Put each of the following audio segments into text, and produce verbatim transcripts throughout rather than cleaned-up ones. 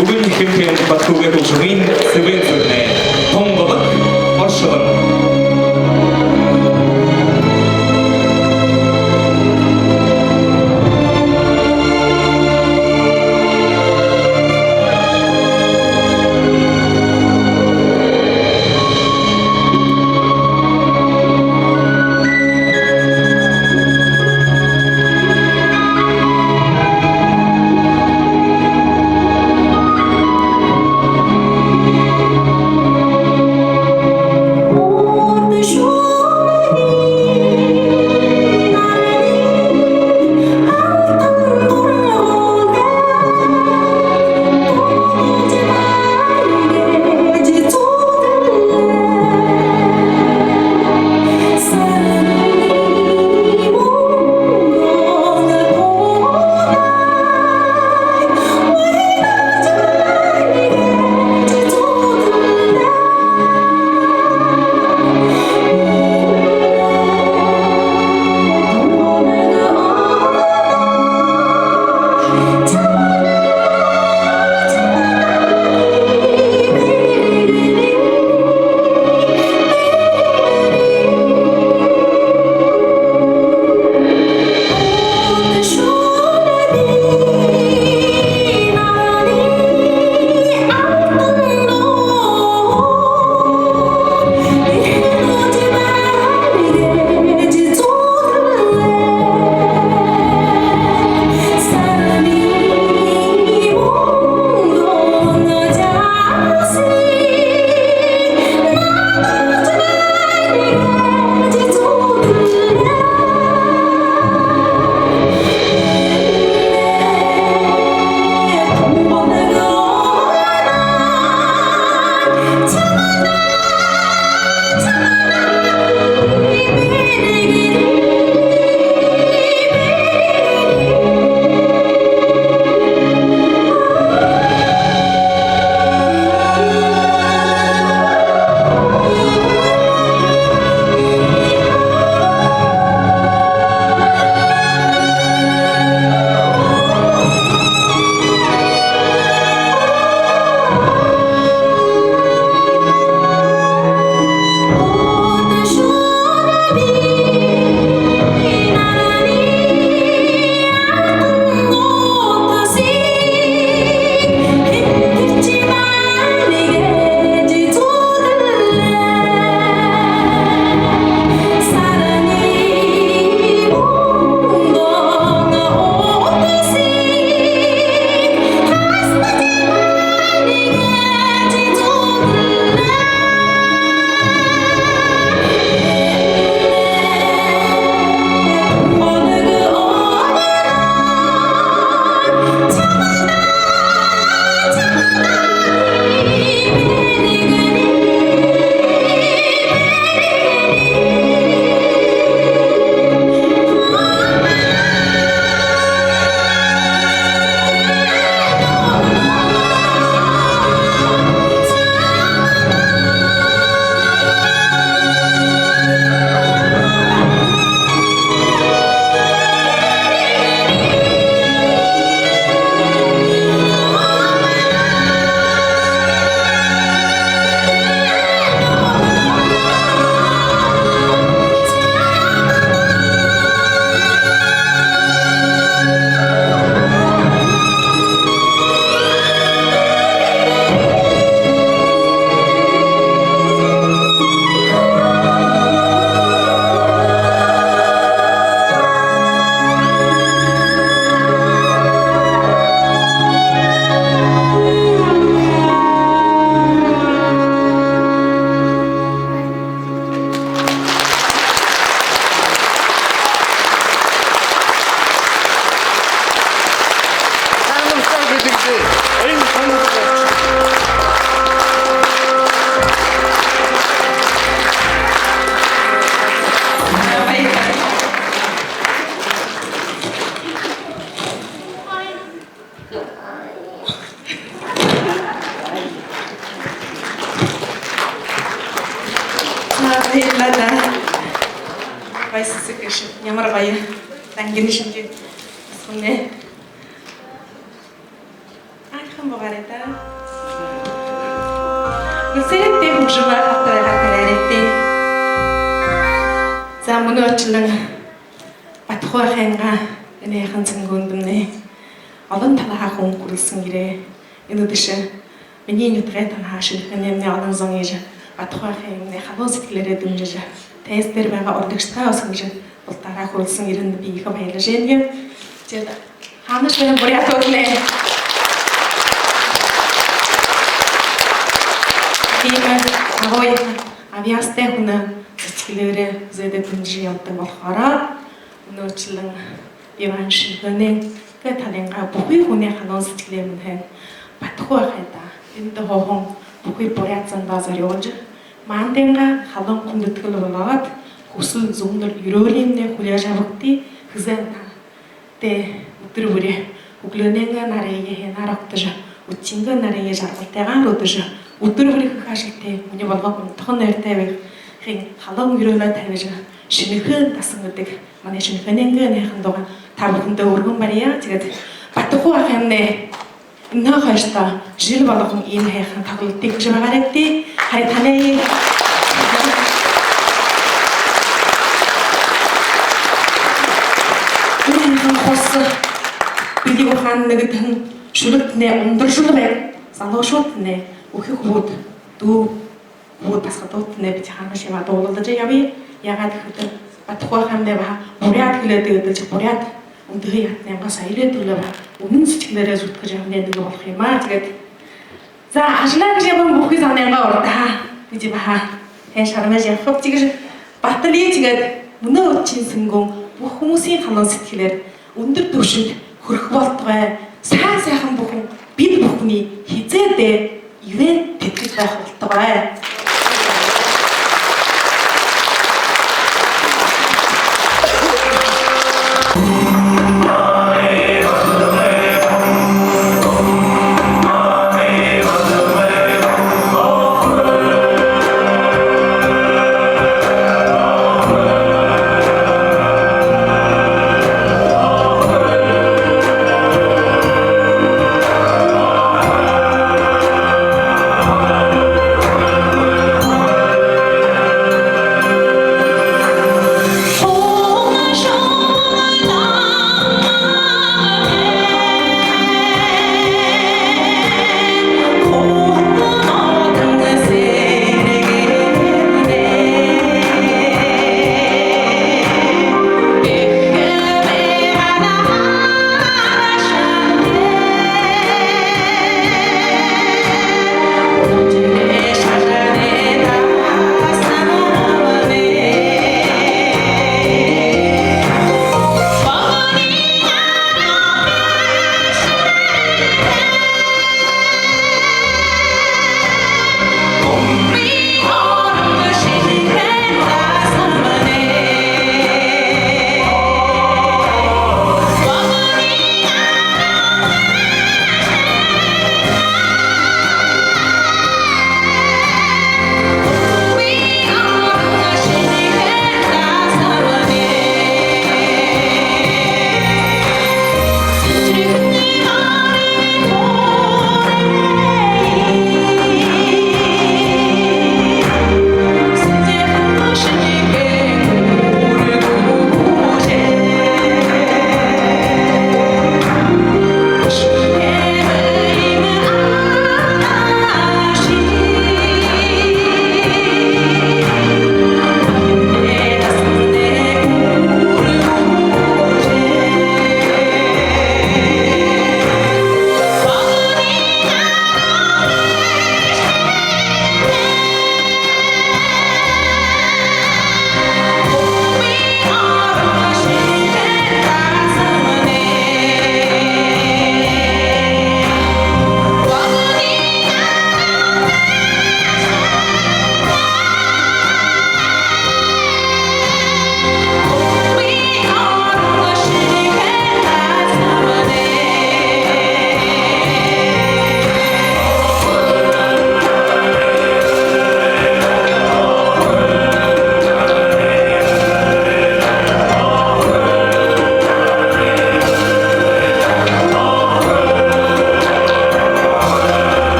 Үбэн Хэмхээм Батхугай хүгжэмэй Сэбээн Сэрэнэй «Тунгалаг» оршолон. За, баярлаа даа. Баясхалан гээшэ. Ямар гоё. Дангина шэнги. Басаганай. Ай, Тон буугаарай даа. Үлзы һайхан хүгжэмөө хабтаа байгаад табяарайгты. За, мүнөө шэнэ Батахуу ахайнгаа энэ һайхан сэнгүүндэмнай олон талаһаа хүн хүрэлсэн ерээ. Энэ үдэшэ минии нютагай танһаа Шэнэхээнэймнай олон зон ерэжэ, Батахуу ахаймнай халуун сэдьхэлээрээ дэмжэжэ, тайза дээрэ байгаа урлагшадаа ошожо, бултаараа хүрэлсэн ерэһэндэ би ехэ баярлажа байнаб. Тиигээд хаанаһаашье буряадууднай иимэ агууехэ, абьяастай хүнэй сэдьхэлээрээ зөөдөө дэмжэжэ ябадаг болохоороо, мүнөө шэнэ Иван Шэнэхээнэй талынгаа бүхы хүнэй халуун сэдьхэлээр мүнөө Батахуу ахайдаа, эндэ һууһан бүхы буряад зондоо зорюулжа, маанадтайнгаа халуун хүндэтгэл болгоод, хүсэл зүмнэл юрөөлиимнай хүлеэжэ абагты. Хэзээ наһанай үдэр бүри хүлеэнэйнгээ нарые һайнаар угтажа, үдшэнгээ нарые жаргалтайгаар үдэжэ, үдэр бүри хэхэ ажалтай, үни болгон унтаха нойртой байхын халуун юрөөлөө табижа, Шэнэхээн дасан гэдэг манай Шэнэхээнэйнгээ һайхан дуугаа та бүхэндөө үргэн бария. Тиигээд Батахуу ахаймнай энээнһээ хойшо жэл болгон иимэ һайхан тоглолто хэжэ байгаарайгты. Харин танай энэ һайхан хос бэлиг ухаан нэгэдэһэн, шүлэгтнай ундаржал байг, залуушуултнай, үхи хүбүүд, дүү хүбүүд, басагадуудтнай бидэ хаанаһаашье ябаад дуулалдажа ябая. Яагаад гэхэдэ, Батахуу ахаймнай баһа буряад хэлээ дээдэлжэ, буряад үндэһэ яһатанайнгаа соёлой түлөө баһа үнэн сэдьхэлээрээ зүтгэжэ ябаһан нэгэ болохо юм аа. Тиигээд, за, ажалаа хэжэ ябаһан бүхы зонойнгоо урдаһаа бидэ баһа һайн шармайжа ябахабди гэжэ баталая. Тиигээд мүнөө үдэшын сэнгүүн бүхы хүмүүсэй халуун сэдьхэлээр үндэр түвшиндэ хүрэхэ болтогой. Сайн сайхан бүхэн бидэ бүхэниие хэзээдээ ивэн тэдхэжэ байха болтогой.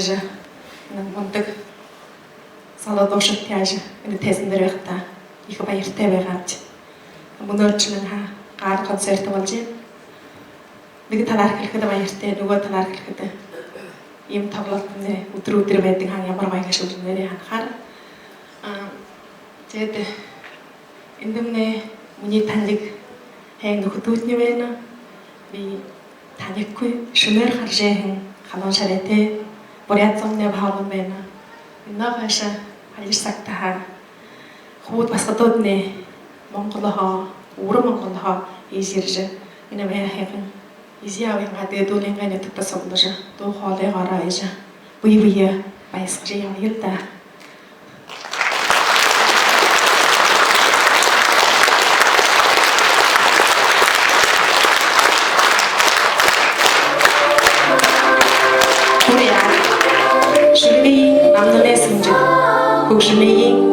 Нэгэ мундаг соло дуушан тиижэ энэ тайзан дээрэ байхадаа ехэ баяртай байгаабди. Мүнөөшье нэгэ ха-, гала концерт болжо байна. Нэгэ талаар хэлэхэдэ баяртай, нүгөө талаар хэлэхэдэ иимэ тоглолтомнай үдэр үдэр байдаг һаа, ямар гоё гээшэб гэжэ нээрээ һанахаар. А, тиигээд эндэмнай минии танил һайн нүхэдүүдни байна. Би танихагүй, шэнээр хаража байһан халуун шарайтай буряад зомнай баһа олон байна. Энээнһээ хойшо халир сагтаа һаа, хүбүүд басагадуудни Монголһоо, Үбэр Монголһоо иигэжэ ерэжэ, энэ манай һайхан эжы аабынгаа, дээдүүдынгээ нютагта суглажа, дуу хоолойгоороо ижа, бэе бэеэ баясажа ябая л даа. Хүрье. Шэрмэеын намнанай сэнжэд, хүгжэмэеын